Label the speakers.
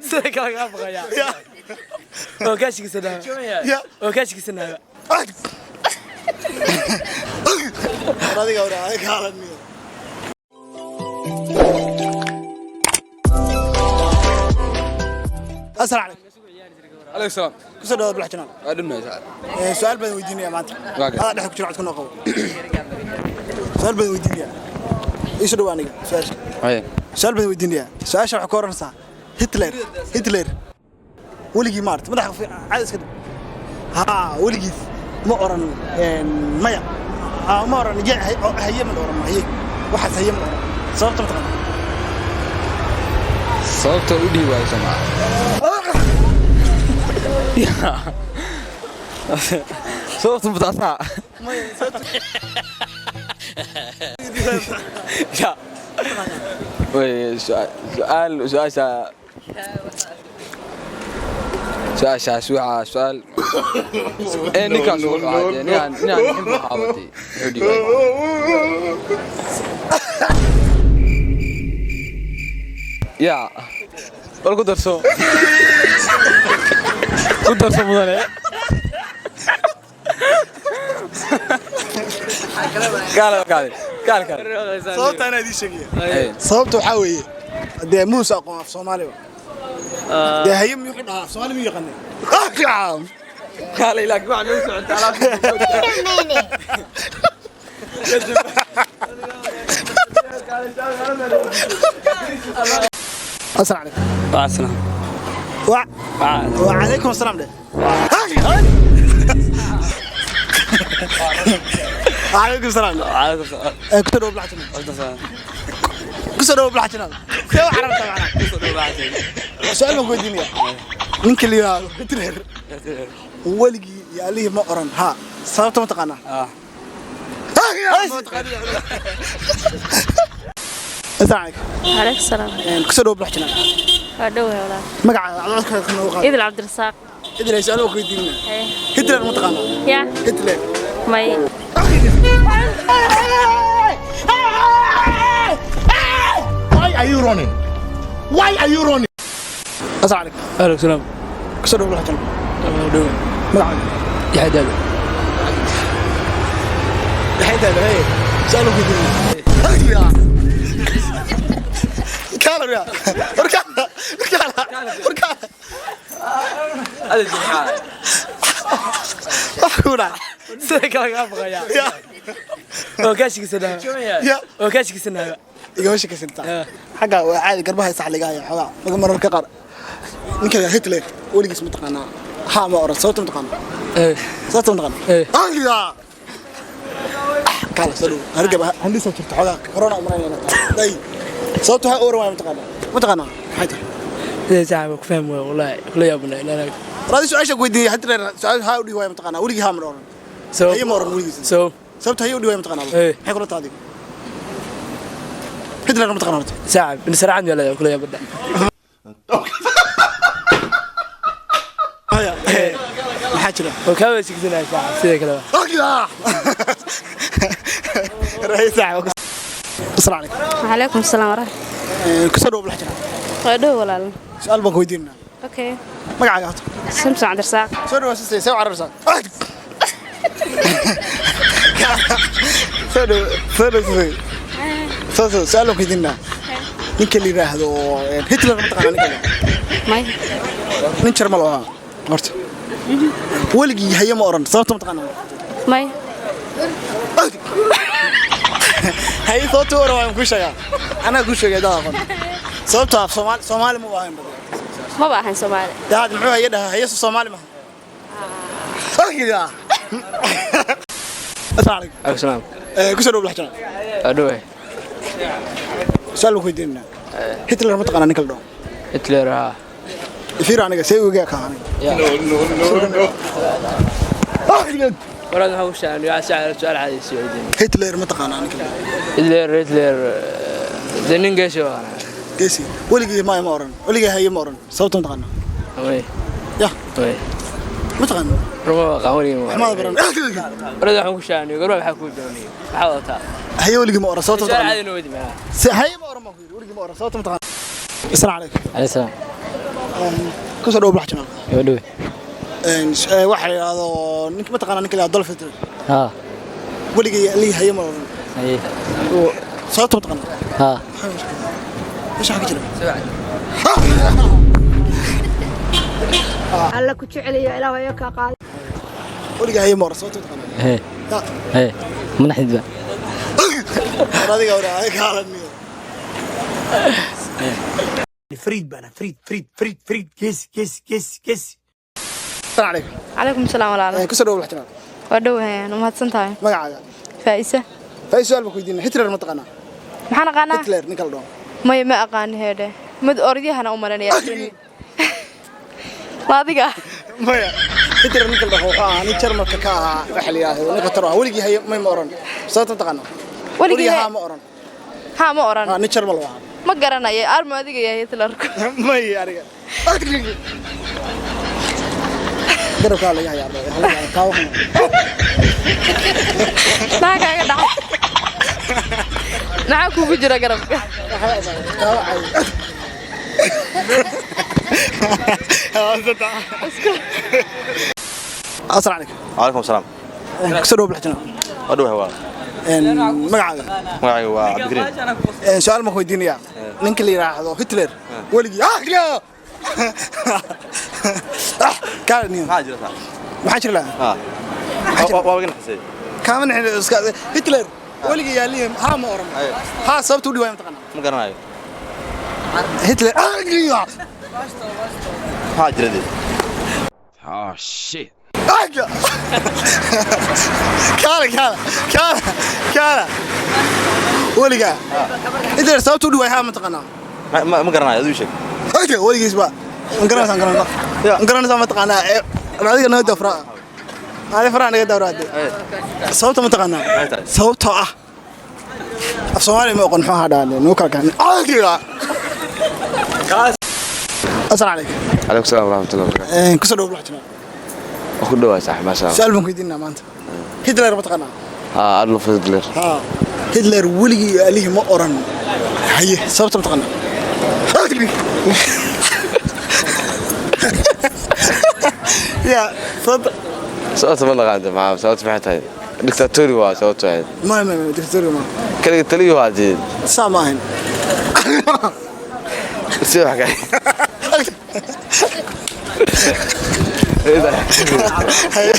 Speaker 1: Sida kale lagaa baqayaa. Oo kaa shikisanaa. Oo kaa shikisanaa.
Speaker 2: Adiga ora adiga kaalaniyo. Assalaamu calaykum.
Speaker 3: عليك السلام.
Speaker 2: Kusoo dhawaad Bulax Janaal.
Speaker 3: أدنى يا سعد.
Speaker 2: Su'aal baan weydiinayaa maanta.
Speaker 3: Waa gartay.
Speaker 2: Adaa dhex ku jira, codka noo qabo. Su'aal baan weydiinayaa. Iisoo dhawaad aniga su'aasha.
Speaker 3: هاي.
Speaker 2: Su'aal baan weydiinayaa. Su'aasha waxay ku oranaysaa Hitler weligii maarta madaxa caadi iska dhig. Haa, weligiis ma oran maya. Ma oran haye, ma oran haye, waxaas haye ma oran. Sababta ma taqaanaa?
Speaker 3: Sababta u dhihi waayo Soomaa. Sababta mutaasaa.
Speaker 1: Ya.
Speaker 3: Way su'aal su'aashaas waxaa su'aal ee ninkaas wuxuu ahaa dee ninaan xib u qaabatay wuxuu dhihi waayey. Yaa bal ku darso,
Speaker 1: Ku darso mudane.
Speaker 3: Kaale kaale kaale kaale.
Speaker 2: Sababta anaa idiin sheegaya. Sababta waxaa weeye dee muuse aqoon af Soomaaliba dee haye miyuu ku dhahaa? Af Soomaali miyuu yaqaanay?
Speaker 3: Kaale, laakiin waxaa noo socota alaabta.
Speaker 2: Assalaamu calaykum.
Speaker 1: Waa salaam.
Speaker 2: Wa وعليكم السلام ده. وعليكم السلام.
Speaker 1: Waalaikum salaam.
Speaker 2: Ku soo dhawo Bulax Janaal. Ku soo dhawo Bulax Janaal. See u carartaa macnaha? Su'aal baan ku weydiinaya. Ninka la yidhaahdo Hitler weligii iyo allihii ma oran haa. Sababta ma taqaanaa? Assalaamu calaykum.
Speaker 4: عليك السلام.
Speaker 2: Ku soo dhawo Bulax Janaal.
Speaker 4: Waa dhowahay walaal.
Speaker 2: Magacaaga codcodka noogu qaad.
Speaker 4: Idil Cabdirasaaq.
Speaker 2: Idil, su'aal baan ku weydiinaya.
Speaker 4: Haye.
Speaker 2: Hitler ma taqaanaa?
Speaker 4: Ya.
Speaker 2: Hitler.
Speaker 4: May.
Speaker 5: Why are you running? Why are you running?
Speaker 2: Assalaamu calaykum.
Speaker 1: Waalaikum salaam.
Speaker 2: Ku soo dhawo Bulax Janaal.
Speaker 1: Waa dhowahay.
Speaker 2: Magacaaga?
Speaker 1: Yaxya Daado.
Speaker 2: Maxay tahay? Hey, su'aal baan ku weydiinaya. Kaala ya. Warkaala. Warkaala. Warkaala.
Speaker 3: Ada jimcaha.
Speaker 2: Wax ku dhaca.
Speaker 1: Sida kale lagaa baqayaa.
Speaker 2: Ya.
Speaker 1: Oo kaa shikisanaa.
Speaker 2: Ya.
Speaker 1: Oo kaa shikisanaa.
Speaker 2: Igama sheekaysantaa. Xagga waa caadi, garbaha sax laga haya xogaa. Maga mararka qaar. Ninka Hitler weligiis ma taqaanaa? Haa ma oran. Sababta ma taqaanaa? Sababta ma taqaanaa? Ya. Kaala soo dhawo. Hargab handisa jirta xogaa. Corona umaraynayna. Day. Sababta waxay u oran waaya ma taqaanaa? Ma taqaanaa? Maxay tahay?
Speaker 1: Sida saaxiib ku fahmi waayo wallahi kula yaabnaa ilaa
Speaker 2: Raadi su'aasha ku weydiiyey Hitler su'aal haa u dhihi waaya ma taqaanaa? Weligii haa ma oran.
Speaker 1: So
Speaker 2: Haye ma oran weligiis.
Speaker 1: So
Speaker 2: sababta haye u dhihi waaya ma taqaanaa? Maxay kula tahay adiga? Hitler ma taqaanaa horta?
Speaker 1: Saaxiib nisraacad yaa leedahay kula yaabnaa.
Speaker 2: Haya. Maxaa jira?
Speaker 1: Oo kaa wada shikisanaa saaxiib sida kale.
Speaker 2: Ra'iis saaxiib. Assalaamu calaykum.
Speaker 4: وعليكم السلام ورحمة.
Speaker 2: Ku soo dhawo Bulax Janaal.
Speaker 4: Waa dhow walaal.
Speaker 2: Su'aal baan ku weydiinaynaa.
Speaker 4: Okay.
Speaker 2: Magacaaga horta?
Speaker 4: Samson Cabdirasaaq.
Speaker 2: Soo dhawo sisay, soo cararsaa. Soo dhawo, soo dhawo sisay. Soo soo su'aal baan ku weydiinaynaa. Ninka la yidhaahdo Hitler ma taqaanaa ninka la?
Speaker 4: May.
Speaker 2: Nin Jarmal oo ahaa horta. Weligii haye ma oran. Sababta ma taqaanaa?
Speaker 4: May.
Speaker 2: Haye sababta u oran waan kuu sheegaa. Anaa kuu sheegay dad aqoon. Sababta af Soomaali Soomaali ma u ahayn badan.
Speaker 4: Maba ahayn Soomaali.
Speaker 2: Daad muxuu haye dhahaa? Haye Soomaali ma. Assalaamu calaykum.
Speaker 1: Waalaikum salaam.
Speaker 2: Ku soo dhawo Bulax Janaal.
Speaker 1: Waa dhowahay.
Speaker 2: Su'aal baan ku weydiinaynaa. Hitler ma taqaanaa ninka la dhaho?
Speaker 1: Hitler haa.
Speaker 2: Fiir aniga see uga ka aniga.
Speaker 1: Walaal waxaa u sheegay su'aal su'aal caadi soo weydiin.
Speaker 2: Hitler ma taqaanaa ninka la dhaho?
Speaker 1: Hitler dee nin geesi oo ahaa.
Speaker 2: Geesi. Weligii ma oran. Weligii haye ma oran. Sababta ma taqaanaa?
Speaker 1: Way.
Speaker 2: Ya.
Speaker 1: Way.
Speaker 2: Ma taqaana?
Speaker 1: Ruma aqaan weligii ma
Speaker 2: Maxmaad baran.
Speaker 1: Orada waxaan ku shaaniyo garba maxaa kuu doonay? Maxaa wadataa?
Speaker 2: Haye weligii ma oran sababta ma
Speaker 1: Su'aal
Speaker 2: taqaana?
Speaker 1: caadi noo weydi maxaa?
Speaker 2: Si haye ma oran baan ku yidhi, weligii ma oran sababta ma taqaana? Assalaamu calaykum.
Speaker 1: Alayhi salaam.
Speaker 2: Ku soo dhawo Black Channel.
Speaker 1: Yoo dhowe.
Speaker 2: Waxa la yidhaahdo ninka ma taqaana ninka la yidhaahdo Adolf Hitler?
Speaker 1: Haa.
Speaker 2: Weligii lii haye ma oran.
Speaker 1: Haye.
Speaker 2: Sababta ma taqaana?
Speaker 1: Haa.
Speaker 2: Meesha waxaa ka jira.
Speaker 6: Alla ku jeceliyo ilaah ayaa ka qaad.
Speaker 2: Weligii haye ma oran sababta ma taqaana?
Speaker 1: Hee.
Speaker 2: Ya.
Speaker 1: Hee. Madaxdid ba.
Speaker 2: War adiga war adiga kaalaniyo.
Speaker 1: Fariid bana fariid fariid fariid fariid gees gees gees gees.
Speaker 2: Assalaamu calaykum.
Speaker 4: Calaykum salaam walaalo.
Speaker 2: Ku soo dhawo Black Channel.
Speaker 4: Waa dhowhayaan, waa mahadsan tahay.
Speaker 2: Magacaaga?
Speaker 4: Faa'isa.
Speaker 2: Faa su'aal baan ku weydiinaa. Hitler ma taqaanaa?
Speaker 4: Maxaan aqaanaa?
Speaker 2: Hitler ninka la dhaho.
Speaker 4: Maya ma aqaani heedhe. Mid orodiyahana u malanaya. Ma adiga?
Speaker 2: Maya. Hitler ninka la dhaho wuxuu ahaa nin Jarmalka ka ahaa waxa la yidhaahdo ninka tar ahaa weligii haye may ma oran. Sababta ma taqaanaa?
Speaker 4: Weligii
Speaker 2: haa ma oran.
Speaker 4: Haa ma oran.
Speaker 2: Haa nin Jarmal uu ahaa.
Speaker 4: Ma garanayo armo adiga yahay Hitlerku.
Speaker 2: Maya aniga. Garabkaa laga hayaa taa waxaan.
Speaker 4: Maxaa kaaga dhacay? Maxaa kugu jira garabka?
Speaker 2: Assalaamu calaykum.
Speaker 7: Calaykum salaam.
Speaker 2: Ku soo dhawo Black Channel.
Speaker 7: Waa dhowahay waa.
Speaker 2: Magacaaga?
Speaker 7: Magacayga waa Cabdikariim.
Speaker 2: Su'aal baan ku weydiinayaa. Ninka la yidhaahdo Hitler weligii kaalaniyo.
Speaker 7: Maxaa jira taa?
Speaker 2: Maxaa jira lahaa?
Speaker 7: Haa. Waa iga naxisay.
Speaker 2: Kaama nixin iska Hitler weligii yaa lihi haa ma oran. Haa sababta u dhiwaay ma taqaanaa?
Speaker 7: Ma garanayo.
Speaker 2: Hitler
Speaker 7: Maxaa jira dee?
Speaker 3: Oh shit.
Speaker 2: Kaala kaala kaala kaala weligaa Hitler sababta u dhiwaay haa ma taqaanaa?
Speaker 7: Ma garanayo aduu sheeg.
Speaker 2: Weligiis ba ma garanaysaa ma garanaysaa ma taqaanaa adiga naga dafraa adiga faraha naga dafraa sababta ma taqaanaa? Sababtoo ah af Soomaali ma aqoon muxuu ahaa dhaale nuu kala kaxay. Assalaamu calaykum.
Speaker 3: Calaykum salaam waraxmatullahi wabarakaatu.
Speaker 2: Ku soo dhawo Black Channel.
Speaker 3: Waa ku dhawaay saaxiib maasha Allah.
Speaker 2: Su'aal baan ku weydiinaa maanta. Hitler ma taqaanaa?
Speaker 3: Haa Adolf Hitler.
Speaker 2: Haa. Hitler weligii iyo alihii ma oran. Haye sababta ma taqaanaa? Ya sababta
Speaker 3: Sababta ma naqaanta maxaa sababta maxay tahay? Dictatori waa sababta ahayd.
Speaker 2: Ma ma ma dictatori ma.
Speaker 3: Kaliya taliyo waa dee.
Speaker 2: Saa ma ahayn.
Speaker 3: Si wax ka.
Speaker 2: Haye.